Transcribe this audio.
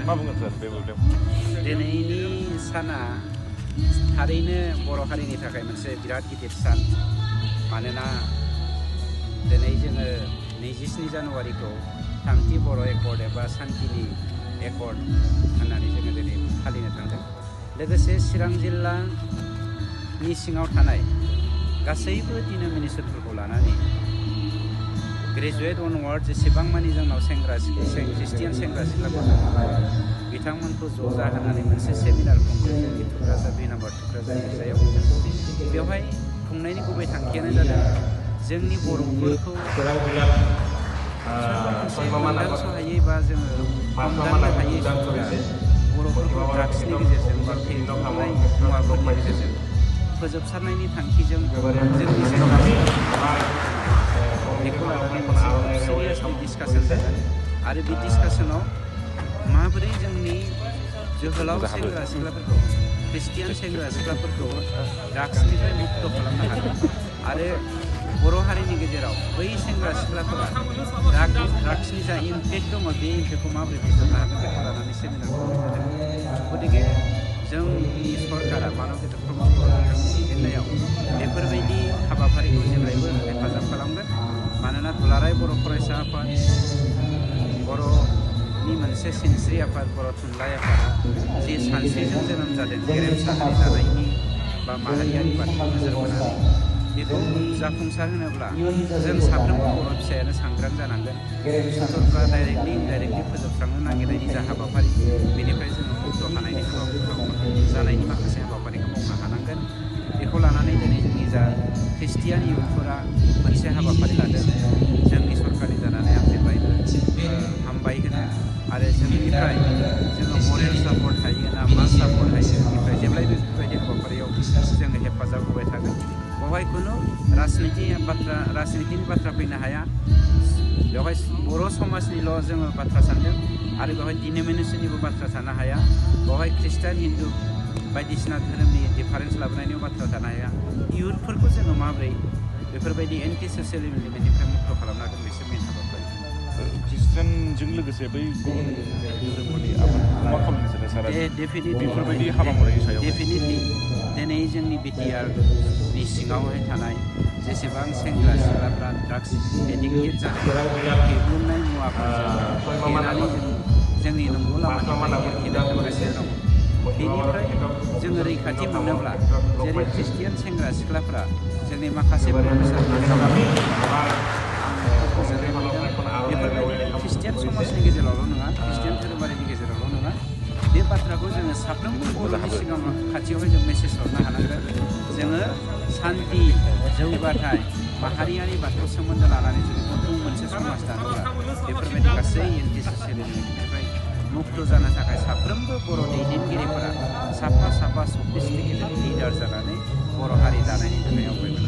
मा बुंगोन सार बे बेलायाव? दिनैनि साना थारैनो बर' हारिनि थाखाय मोनसे बिराद गिदिर सान। मानोना दिनै जोङो 27 जानुवारिखौ थामथि बर' एकर्ड एबा सान्तिनि एकर्ड होननानै जोङो दिनै फालिनो थांदों। लोगोसे चिरां जिल्लानि सिङाव थानाय गासैबो डिनोमिनेसनफोरखौ लानानै ग्रेजुवेट अनवार्ड जेसेबां मानि जोंनाव ख्रिस्टियान सेंग्रा सिख्लाफोर दङ बिथांमोनखौ ज' जाहोनानै मोनसे सेमिनार खुंदों जोंनि थुक्राझार 2 नम्बर थुक्राझार गिर्जायाव। बेवहाय खुंनायनि गुबै थांखियानो जादों जोंनि बर'फोरखौ मोनदांस' हायै बा जोङो हमदांनो हायै सुबुंफोरा बर'फोरखौ ड्राग्सनि गेजेरजों बा फेग्रा मुवाफोरनि गेजेरजों फोजोबस्रांनायनि थांखिजों जोंनि सेंग्रा बेखौ लानानै मोनसे सिरियासलि डिसकासन जागोन आरो बे डिसकासनाव माबोरै जोंनि जोहोलाव सेंग्रा सिख्लाफोरखौ ख्रिस्टियान सेंग्रा सिख्लाफोरखौ ड्राग्सनिफ्राय मुक्त खालामनो हागोन आरो बर' हारिनि गेजेराव बै सेंग्रा सिख्लाफोरा ड्राग्सनि जा इम्पेक्ट दङ बे इम्पेक्टखौ माबोरै फोजोबनो हागोन बेखौ लानानै सेमिनार खुंनाय जादों। गतिके जोंनि सरकारा मानब गेजेर प्रमद बर' बिथांनि दैदेननायाव बेफोरबायदि हाबाफारिखौ जेब्लायबो हेफाजाब खालामगोन। मानोना दुलाराय बर' फरायसा आफाद, बर'नि मोनसे सिनस्रि आफाद बर' थुनलाइ आफादा जि सानस्रिजों जोनोम जादों गेरेमसा हारि दानायनि बा माहारियारि बाथौ नोजोर बोनानै बेखौ जाफुंसार होनोब्ला जों साफ्रोमबो बर' फिसायानो सांग्रां जानांगोन। सुथुरफ्रा डाइरेक्टलि इनडाइरेक्टलि फोजोबस्रांनो नागिरनायनि जा हाबाफारि बेनिफ्राय जोङो मुक्त हानायनि जानायनि माखासे हाबाफारिखौ मावनो हानांगोन। बेखौ लानानै दिनै जोंनि जा ख्रिस्टियान इयुथफोरा मोनसे हाबाफारि लादों। जोंनि सरकारनि जानानै आं जेब्लायबो हामबाय होनो आरो जोंनिफ्राय जोङो मरेल सापर्ट हायो ना मा सापर्ट हायो जोंनिफ्राय जेब्लायबो बेफोरबायदि हाबाफारियाव जोङो हेफाजाब होबाय थागोन। बेवहाय खुनु राजनितिनि बाथ्रा फैनो हाया। बेवहाय बर' समाजनिल' जोङो बाथ्रा सानदों आरो बेवहाय डिनोमिनेसननिबो बाथ्रा थानो हाया। बेवहाय ख्रिस्टान हिन्दु बायदिसिना धोरोमनि डिफारेन्स लाबोनायनिबो बाथ्रा थानो हाया। इयुथफोरखौ जोङो माबोरै बेफोरबायदि एन्टि ससियेल एलिमेन्टनिफ्राय मुक्त खालामनो हागोन बेसो मेन हाबाफारि। ख्रिस्टियानजों लोगोसे बै गुबुन धोरोमफोरनि आफादफोरखौ मा खालामनो सानो सारा बेफोरबायदि हाबा मावनायनि सायाव? डेफिनेटलि दिनै जोंनि बिटिआरनि सिङावहाय थानाय जेसेबां सेंग्रा सिख्लाफ्रा ड्राग्स एडिक्टेड जादों फेग्लुंनाय मुवाफोरजों फेनानै जोंनि नंगौ लामानिफ्राय एरखेनो थांगासिनो दङ। बेनिफ्राय जोङो रैखाथि मोनोब्ला जेरै ख्रिस्टियान सेंग्रा सिख्लाफ्रा जोंनि माखासे बेफोरबायदिनो ख्रिस्टियान समाजनि गेजेरावल' नङा ख्रिस्टियान धोरोमारिनि गेजेरावल' नङा बे बाथ्राखौ जोङो साफ्रोमबो बर'नि सिगाङाव खाथियावहाय जों मेसेज हरनो हानांगोन। जोङो सान्ति जौगाथाय माहारियारि बाथौ सोमोन्दो लानानै जुदि गोख्रों मोनसे समाज दानोब्ला बेफोरबायदि गासै एन्टि ससियेल एलिमेन्टनिफ्राय मुक्त जानो थाखाय साफ्रोमबो बर' दैदेनगिरिफोरा साफा सफिस्टिकेटेड लिडार जानानै